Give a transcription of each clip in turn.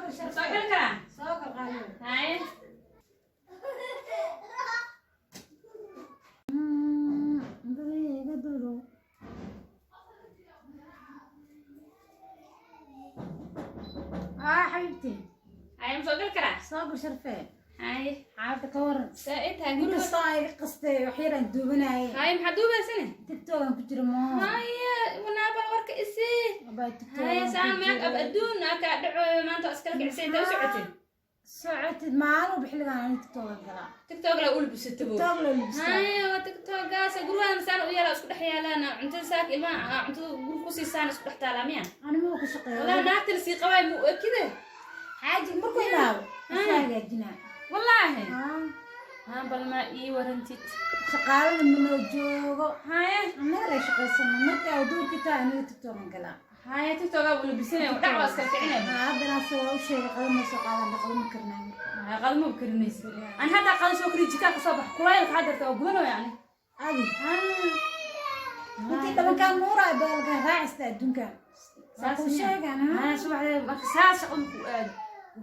Gal. Soo Sharfay. gali karaa? Soo gal, qaaliyo. Haye. Iga dulo. Ah, xabiibti. Haye, ma soo gali karaa? Soo gal, sharfee. Haye. Xaaladda ka waran? Saa i tahay guriga. Inkastoo ay iga qastay, wax yar aan duubanayay. Haye, maxaa duubaysane? TikTok aan ku jira moo. Haye, wanaabal warka isii. Abaa, TikTok Haye. aan ku Saan meeg ab jiray. adduun aa kaa dhacoyo maanta, waa iskala kicisay. Intee u socotay? Socotid maalin walba xilligaan ani TikTok aan galaa. TikTok la ulbisatabo. TikTok la libistaa. Haye, waa TikTokaas gurigaada masaan u yaala, isku dhex yaalaan cuntada saaka ilmaha cuntada guriga ku siisaan, isku dhex taalaa miya? Ani ma ku shaqeeyo. Walaa naagta lasii qabaay mu ekide. Xaaji markuu imaado isaa hagaajinaa. Wallaahi. Ah, Haan, bal maa ii warantid? Shaqaalada manoo joogo. Haye. Annaga lay shaqaysano markii ay duurka tahay, aniga TikTok aan galaa. Haye, TikTokaa buu labisanaya, dhac waa iskala kicinaya. Ah, haddana ase waa u sheegay, qado ma soo qaadan, qado ma karnaa marka. Haye, qado ma karinaysa? Ani haddaa qado soo kariyo, jikaa kasoo bax, kulaylka hadda waa gubanayo ani. Adi intii dhabankaan nuuraay baalka raacista adduunkan waa kuu sheegaan, ha? Haa, subaxdee marka saas shaqo markuu aado,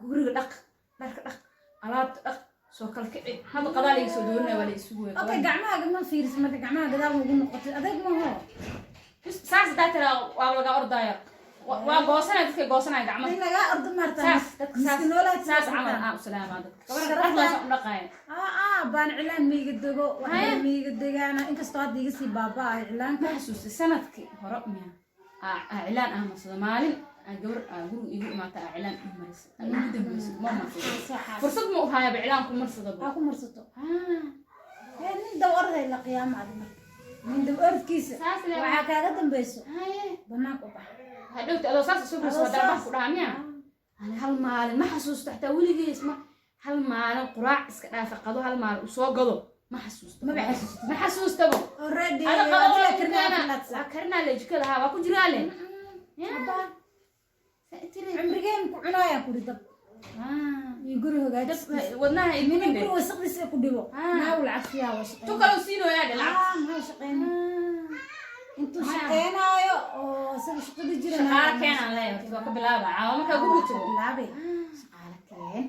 guriga dhaq, dharka dhaq, alaabta dhaq, soo kala kici. Hadda qadaa laga soo doorinaya, waa la isugu weyn. Okay, gacmahaaga ma fiiriso marka gacmaha gadaal ugu noqotay adeeg maho. Saas hadaa tiraa waa laga ordaya, waa goosanaya, dadka goosanaya gacmaha. In lagaa ordo maarta. Saas dadka saas miskinoolaad. saas camal aan u salaamaa dadka. Sharafta. Gabar u dhaqaaya. Aa, baan cilaan miiga dego. Haya. Waxaa miiga degaana, inkastoo hadda iga sii baaba-ay cilaanka. Ma xasuustay sanadkii hore miya aa cilaan ah marsado maalin aa gabar aa guriga iigu imaata, aa cilaan ii marisa, aa igu dambeysay ma marsado. Fursad ma u hayaaba cilaan ku marsadaba. Aa, ku marsato. Ee, nin dab orday la qiyaamo adi marka nin dab ordkiisa Saas le. waxaa kaaga dambayso Haye. banaanka u bax. Hadhowta adoo saas isu Adoo waa darbaha saas. ku dhahaa miya? Ani hal maalin ma xasuusto xataa weligeys, ma hal maalin quraac iska dhaafa, qado hal maalin uu soo gado ma xasuusto. Maba xasuustid. Ma xasuustabo. Already Ada qado adiga waa karnaa karinaa, filaadsa. waa karinaa le jikada, haa, waa ku jiraa le. Abaa, cimrigeen ku cunaayaan kuri dab iyo guri hogaajistiisa. Wadnaha nin idmin guri wasaqdiisa ku dhibo. Ah. Naagu lacag siyaa waa tu shaqeyn. kaloo siinoyaa dhe lacag. Ah, maxaa shaqeyn intuu shaqeynaayo oo isaga shaqada jira. Shaqaale keenaan leeyahay horta, waa ka bilaaba caawa markaa guriga tago. Bilaabay shaqaale keen.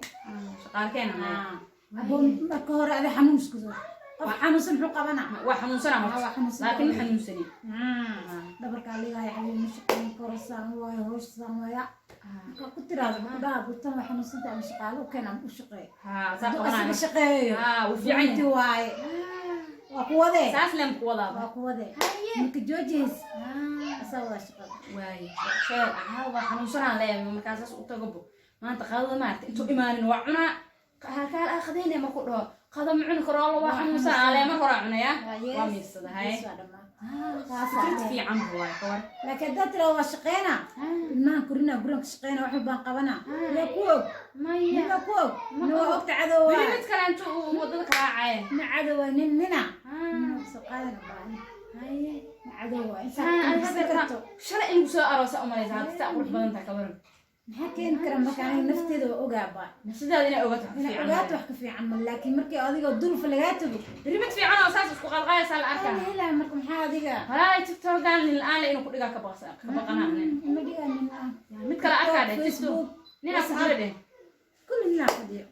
Shaqaale keenaan leeyahay. Abo, marka hore ada xanuun isku soo, qof xanuunsan muxuu qabanaa? Waa xanuunsanaa Ah, waa horta. xanuunsan. Laakiin ma xanuunsani. Dhabarkaa ligaaya, xabiib, ma shaqeyn karo, saan waayo, hoosh saan waaya. Markaa ku tiraahdo, ku dhaha butan waa xanuunsanta, ama shaqaale u keen ama u shaqeey. Haa, saa hadduu qabanaya. asaga shaqeeyo. Haa, wuu fiican yahay. Runti waaye, waa kuwadee. Saas leen ku wadaaba. Waa kuwadee marka joojihays asaa wadaa shaqada. Waaye sheeg, caawa waa xanuunsanaan leeyahay markaa saas u tago bo maanta qadada maaragta intuu imaanin waa cunaa, halkaal aa qadaynaya markuu dhaho qado ma cuni karo alla, waa xanuunsan aan leeyahay, marka hore cunaya, waa miirsada. Haye. Yes, waa dhammaan. Taas Fikrad waa fiican bu waaye, ka war. Laakiin haddaad tiraa waa shaqeynaa, ilmahan korinaa, gurigan ka shaqeynaa, wax walbaan qabanaa, yaa ku og? Maya. Nina ku og, nina waa ogta cadow Beri waa mid kale intuu uu wadada ka raacaya. Nin cadow waa nin nina nina soo qaadana baani. Haye. Nin cadow waa Ah, intaad adiga iibsan hadda karto. Shalay in lagu soo aroosa umalaysa hadda, saa qurux badan tahay, ka waran. Maxaa keeni kara marka? Aniga nafteeda waa ogaaba. Nafsadaada inay ogaato wax inay fiican. ogaato wax ka fiican ma, laakiin markii adigoo dulfa lagaa tago. Beri mid fiican oo saas isku qalqaaysaa la arkaa. Aan helaa marka, maxaa adiga? Walaahi, TikTokan nin la-aan le inuu ku dhigaa ka baqsa, ka baqanaa nin. Ima dhigaa nin la-aan. Mid kale arkaa dheh TikTok. Facebook. Ninaa ku jira dheh. Kulli ninaa fadhiyo,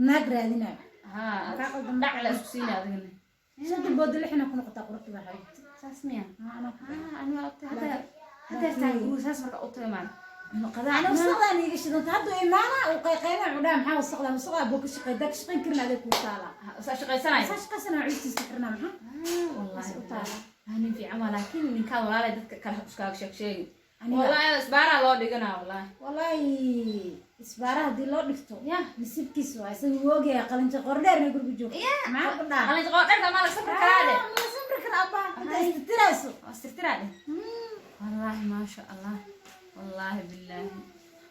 naag raadinayo. Haa. Maxaa qaldan? Dhac la isku siinaya adigana. Shanta boodo lixina ku noqotaa quruxda xabiibti. Saas miya? Ah, anaa ku Ah, ani waa ogtahay hadda hadeertaan guriga saas marka u tagay maan qadaa. Ana wasaqdaan iiga shidanta hadduu imaana uu qayqayna cudhaa, maxaa wasaqdaa? Wasaqdaa buu ka shaqeey, daa ka shaqayn karin adeeg kuu taalaa. Saa shaqaysanaya. Saa shaqaysana custiisa xirnaa, maxaa Wallaahi. u taalaa? Ah, nin fiican waa, laakiin ninkaad walaalay dadka kale iskaaga sheeg sheegi. Aniga? Wallaahi isbaaraa loo dhiganaa, wallaahi. Wallaahi isbaara haddii loo dhigto Ya. nasiibkiis waa, isaga wuu ogyahay qalinja qordheerna guriga joogto, maxaa ku dhaca? Qalin qoo dharka ma la safri karaa dheh. Ah, ma la samri kara abba inta istirtirayso. Waa istirtiraa dheh. Wallaahi maasha Allah, wallaahi billaahi,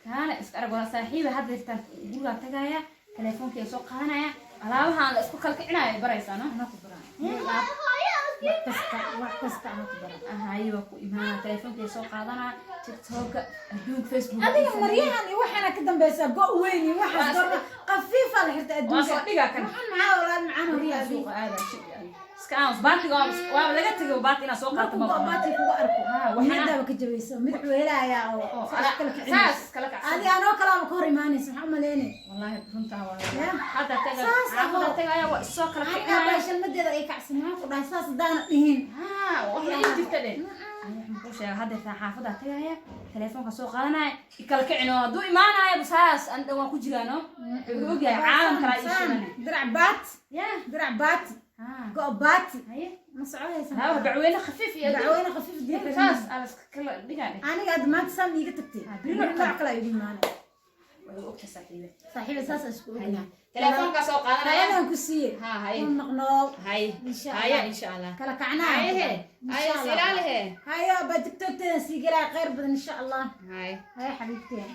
kaana iska arag waa saaxiiba. Hadda jirtaan gurigaa tagaya, teleefoonkeyga soo qaadanaya, alaabahaan la isku kala kicinaya ay baraysaa no. Anaa ku baraa wax kasta, wax kasta anaa ku baraa. Ahaye, waa ku imaana, teleefoonkeyga soo qaadanaya, TikToka adduunka, Facebook. Adiga maryahan iyo waxaana ka dambaysaa go weyn iyo waxaas. Gorma qafiifa la xirta Waa adduunka. soo dhigaa kan. Waxaan maxaa walaal macaan Guryaha horta. Suuqa aada shib. Iska aamus, baatiga waa laga tegay, baati inaa soo qaato Markuu ma go baati kugu arko, Ha, waxaan- niyadaaba ka jabayso, madax weelaaya oo saas kala kicinayso. Saas kala kacsan. Adi anoo kalaaba ka hor imaanaysa, maxaa umaleynay? Wallaahi runtaa waa. Ya. Hadda taga. Saas Xaafadda aho. tagaya, waa isoo kala Aniga kicinaya. baashalmadeeda ay kacsan, maxaan ku dhahay, saas haddaana dhihin. Haa, wax la ii jirta dhe. Ani waxaan kuu sheegay, hadda taa xaafadda tagaya, telefoonka soo qaadanaya, ikala kicino hadduu imaanayo, saas an dhan waan ku jiraano, wuxuu ogyahay caalam kalaa ii shidan. Dirac baati. Ya. Dirac baati. Haa. Go' baati. Haye. Ma soconaysa. Haa, wax bacweyne khafiif iyo Dacweyne khafiif dii. Saas aa laska kala dhigaa dheh. Aniga hadda maanta saam iiga tagtay. Ha, beri beri nooc kale. Nooc kale igu imaanay. Way ogtahay, saaxiibe. Saaxiiba, saas aan isku ognahay. Telefoonka soo qaadanaya. Taladan ku siiye. Haa, haye. Ku noqnoo. Haye. Insha Haye. Allah. Insha Allah. Kala kacnaa. Haye he. Insha Haye. Allah. Isilaalihe. Hayo, baa TikTokteeda sii gelaya, khayr badan insha Allah. Haye. Haye, xabiibteen.